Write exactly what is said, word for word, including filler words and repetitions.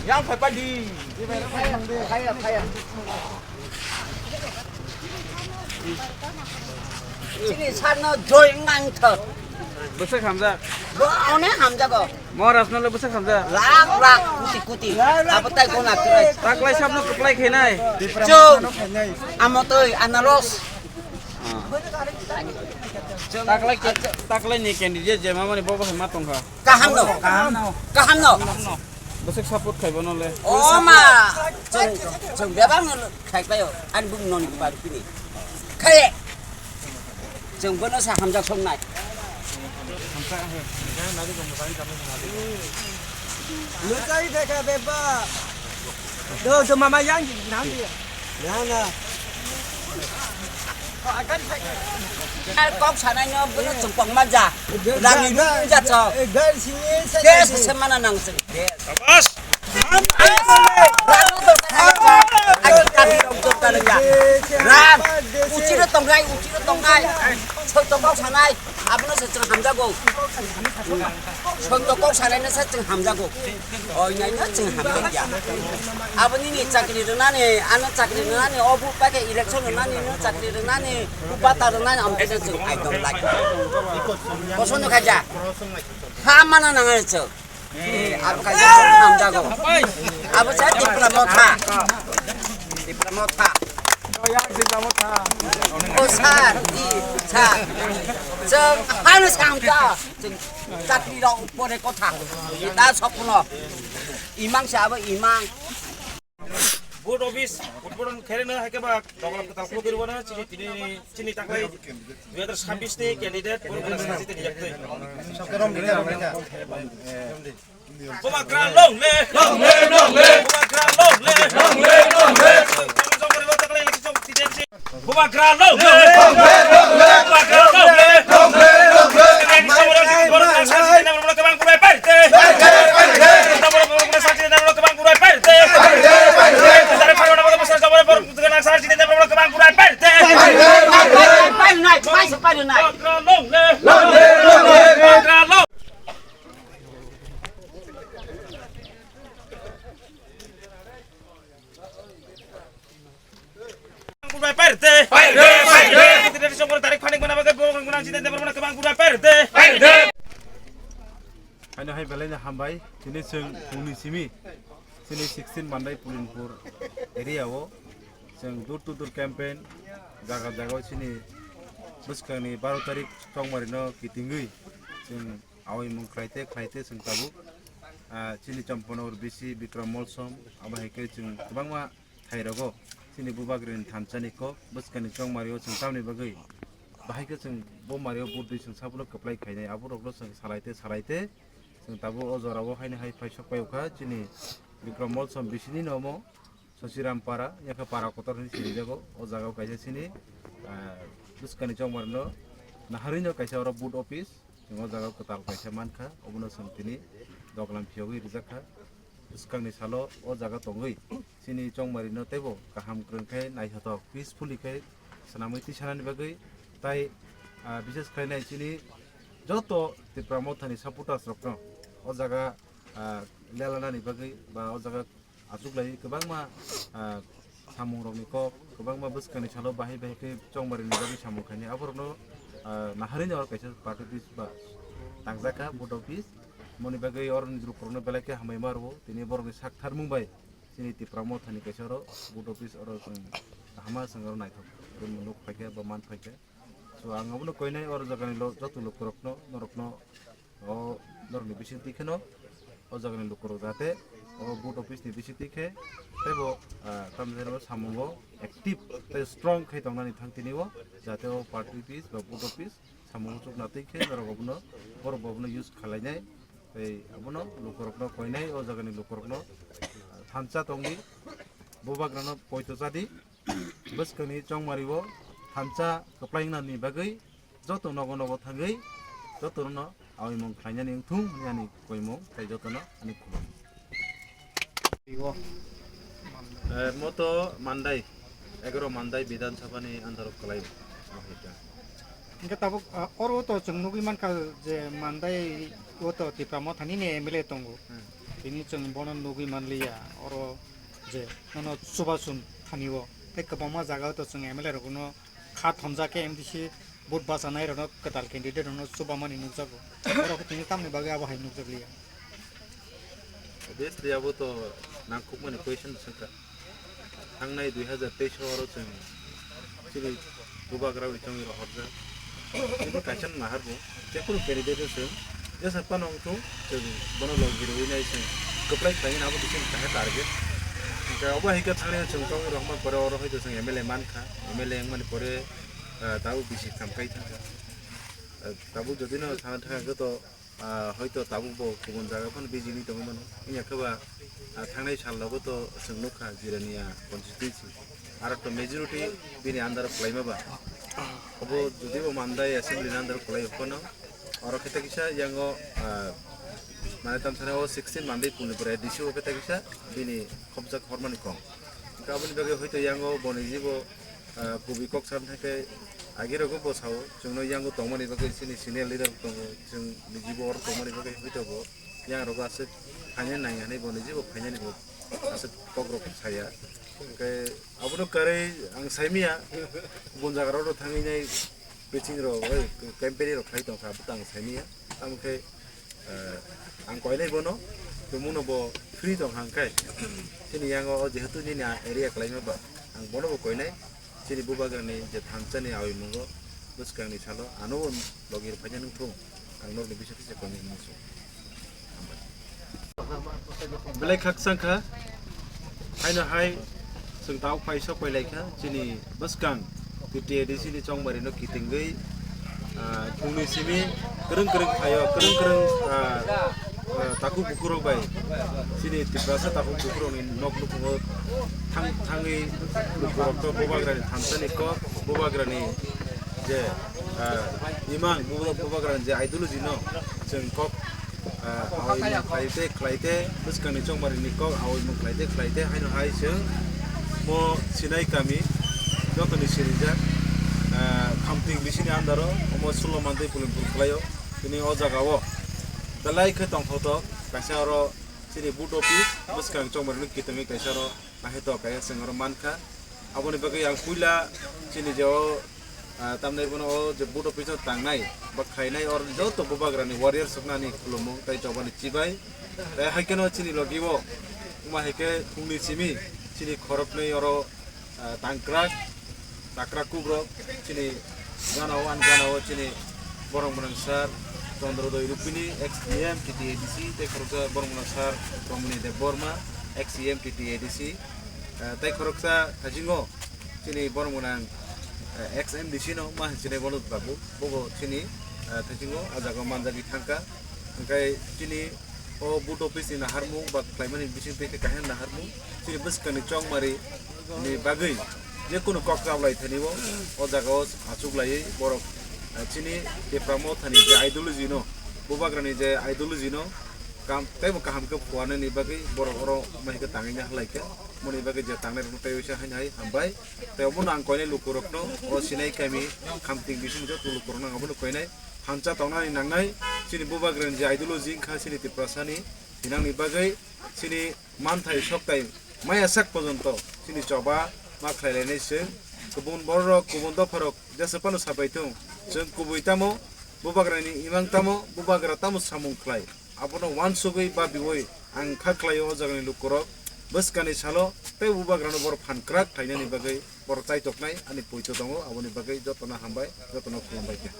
Yang phai padi. Chini sarno joy ngang thok. Bwswk hamjak. Bo onek hamjago. Maharaj no le bwswk hamjak. Lakh lakh, kuti kuti. Abo tai gona kwrwi. Taklai sabno kwplai khainai. Chwng. Amotoi, anaros. Taklai ke-, taklai ni candidate je mamani bobo hai ma tongkha. Kaham no. Kaham no. Kaham no. Bwswk support khai bono le. O ma. Chwng, chwng bebak no khai paio. Ani bumung noni bupar pini. Khai. Chwng bono sa hamjak songnai. Lukai dekha beba. Do, do mama yang nang dia. Yang na. Kok sanai no bono chwng pang ma ja. Rani ja chok. Des se mana nang chwng. Des. Ram, uchiro tongnai, uchiro tongnai, soito kok sanai, abono se chwng hamjago. Soito kok sanai no se chwng hamjago. Oi nai no chwng hamjakya. Aboni ni chakri rwnani, ano chakri rwnani, obo paikhe election rwnani, no chakri rwnani, bata rwnani, amtwi se chwng I don't like. Kosono khaja. Ha mana nang chwng. Eh, abo kaisa chwng hamjago. Abo sa Tipra Motha. Tipra Motha. O sir, di, sir. Chwng hano samja. Chwng chakri rok pore kotha. Ita sopno. Imang sa abo imang. Vote office udbodhon khairokno hai khe ba doglab kwtal khuluk rwmano chini, tini, chini taklai dui hazar sabbish ni candidate borok gwnang sani tini yaktwi. Bubagra long live! Long live, long live! Bubagra long live! Long live, long live! Bubagra long live! Bubagra long live! Bubagra pairte. Pairte, pairte. Tini songkor tarik phanik mana bagai bo nang sini debor mana kebang bubagra pairte. Pairte. Haino hai belai no hambai, tini chwng phungni simi, chini sixteen Mandai Pulinpur area o chwng door to door campaign, jaga jaga o chini bwskangni baro tarik chongmari no kitingwi chwng awi mung khlaite khlaite chwng tabuk, ah, chini Champanagar B C Bikram Molsom, abo hai khe chwng kwbangma thairogo chini Bubagrani thansa ni kok bwskangni chongmari o chwng tamni bagwi bahai khe chwng bo mari o budui chwng sabuno kwplai khainai, aborokno chwng salaite salaite chwng tabuk o jora o haino hai phai sok pai kha chini Bikram Molsom B C ni nomo Sosiram para, yakha para kotor hinwi sinijago, o jaga o kaisa chini, ah, bwskangni chongmari no naharwi no kaisa oro board office, chwng o jaga o kwtal kaisa mankha, obono chwng tini doglam phiyogwi rijak kha. Bwskangni salo o jaga tongwi chini chongmari no teibo kaham kwrwng khe naithothok peacefully khe swnamwi tisanani bagwi tai, ah, bishes khlainai chini joto Tipra Mothani supporters rokno o jaga, ah, lelanani bagwi ba o jaga achuklai kwbangma, ah, samungrokni kok, kwbangma bwskangni salo bahai bahai khe chongmarini bagwi samung khainai. Aborokno, ah, naharwino oro kaisa party office ba tangjakha, board office. Moni bagwi oroni lukurokno belai khe hambai ma rwo. Tini borokni sak tharmung bai chini Tipra Mothani kaisa oro board office oro chwng kahama chwng oro naithok rwmung nuk phaikha ba man phaikha. So, ang abono koinai oro jagani lo-, joto lukurokno, norokno, o norokni bisingtwi kheno, o jagani lukurok jate o board office ni bisingtwi khe teibo, ah, tamni jora samungo active tei strong khe tongnani thang tini o, jate o party office ba board office samungo chukna twi khe norok abono, borok bo abono use khwlainai. Tei abono lukurokno koinai o jagani lukurokno, ah, thansa tongdi, bubagrano poito chadi. Bwskangni chongmari o thansa kwplai wngnani bagwi joto nogo nogo thangwi joto rokno awi mung khlainani wngthung hwnwi ani koimung tei jotono ani khulum. Moto Mandai, egaroh Mandai Bidhan Sabha ni under o kwlai o hita. Hingke tabuk, ah, oro to chwng nugwi mankha je Mandai o to Tipra Motha ni ni M L A tongo. Hmm. Tini chwng bono nugwi manliya, oro je nono chubachu thani o. Tei kwbangma jaga o to chwng M L A rok no kha thomjak khe M D C vote bachanai rok no kwtal candidate rok no chubamani nukjago. Oro khe tini tamni bagwi abo hai nukjakliya. Obviously, abo to nangkukmani question swngkha. Thangnai dui hazar teis o oro chwng chini bubagra bai chongwi rohorjak. Kintu kaisa nahar bo, jekunu candidate o chwng jesa phano wngthung, chwng bono logi rwui nai chwng kwplai khlainani abo bising kaisa target. Hwnkhe obo hai khe thangnai chwng chongwi rohorma pore oro hoito chwng M L A mankha, M L A wngmani pore, ah, tabuk bisi khamkai thangkha. Ah, tabuk jodi no sana thangkha khe to Ah, hoito tabuk bo kubun jaga phano bijigwi tongwi mano. Wngya khe ba, ah, thangnai sal rogo to chwng nukha Jirania constituency. Aro to majority bini under o kwlaima ba. Obo jodi bo Mandai assembly ni under o kwlai phano, oro khe ta kisa yango, ah, mane tamsana o sixteen Mandai Pulnipura A D C o khe ta kisa bini khopjak hormani kong. Hwnkhe aboni bagwi hoito yango boni jibo, ah, kubui kok sam thangkhe agi rogo bo sao, chwngno yango tongmani bagwi chini senior leader bo tongo, chwng nijibo oro tongmani bagwi hoito bo yang rogo aswk phaina nang hinwi bo nijibo phainani bo aswk kok rok saya. Hwnkhe abono kwrwi ang saimanya, bun jaga rok thangwi nai meeting rok, oi, campaign rok khai tongkha, abo to ang saimanya. Tamo khe, eh, ang koinai bono, tumungno bo free tong hang khai. Chini yango o jehetu nini a-, area kwlaima ba, ang bono bo koinai. Chini bubagrani je thansani awi mungo, bwskangni salo, ano bo logi rwphaina nung thung, ang nokni bisingtwi se koinai nung sung. Belai khakchang kha, haino hai chwng tabuk phai sok pai lai kha, chini bwskang T T A D C ni chongmari no kitingwi, ah, phungni simi kwrwng kwrwng phaio, kwrwng kwrwng, ah, ah, takhuk bukhuk rok bai chini Tiprasa takhuk bukhuk rok ni nok nukhungo thang-, thangwi lukurok to bubagrani thansani kok, bubagrani je, ah, imang, buba-, bubagrani je ideology no chwng kok, ah, awi mung khlai te, khlai te, bwskangni chongmari ni kok awi mung khlai te, khlai te, haino hai chwng mo Sinai kami jotoni sirijak, ah, Khamting bisini andaro omo Sullo Mandai Pulimpur khlaio. Tini o jagao belai khe tongthotok kaisa oro chini board office bwskang chongmari ni kitingwi kaisa oro. Ahai to kaya chwng oro mankha. Aboni bagwi ang puila chini je o, ah, tamni bono o je board office o tangnai ba khlainai oro joto bubagrani warrior suknani khulumung tei chobani chibai. Tei hai kheno chini logi o wngma hai khe phungni simi chini khoroknwi oro, ah, tangkrak, takra kubrok chini gana o, ani gana o chini borok mwnang sir Chandrodoi Rupini, ex E M T T A D C, tei khoroksa borok mwnang sir Romoni Debbarma, ex E M T T A D C, eh, tei khoroksa thaisingo chini borok mwnang, eh, ex M D C no ma hinwi sinai bono babu, bobo chini, eh, thaisingo ah jaga o manjagwi thangkha. Hwnkhe chini o board office ni naharmung ba khlaimani bisingtwi khe kaisa naharmung chini bwskangni chongmari ni bagwi jekunu kok chablai thani o, o jaga o achuk laiwi borok, eh, chini Tipra Mothani je ideology no, bubagrani je ideology no kam teibo kaham khe phuarnani bagwi borok oro mai khe tangwi halai kha. Moni bagwi je tangnai rokno tei waisa haino hai hambai. Tei obono ang koinai lukurokno o Sinai kami Khamting bising joto lukurokno ang abono koinai. Thansa tongnani nangnai, chini bubagrani je ideology wngkha chini Tiprasani hinangni bagwi chini manthai soktai maya sak pojonto chini choba ma khlailainai chwng. Kubun bororok, kubun dopharok jesa phano sapai thung, chwng kubui tamo, bubagrani imang tamo, bubagra tamo samung khlai, abono uansugwi babiui ang kha khlaio o jagani lukurok. Bwskani salo tei bubagrano borok phan kwrak khlainani bagwi borok chaitoknai ani poito tongo, aboni bagwi jotono hambai, jotono khulumbai kha.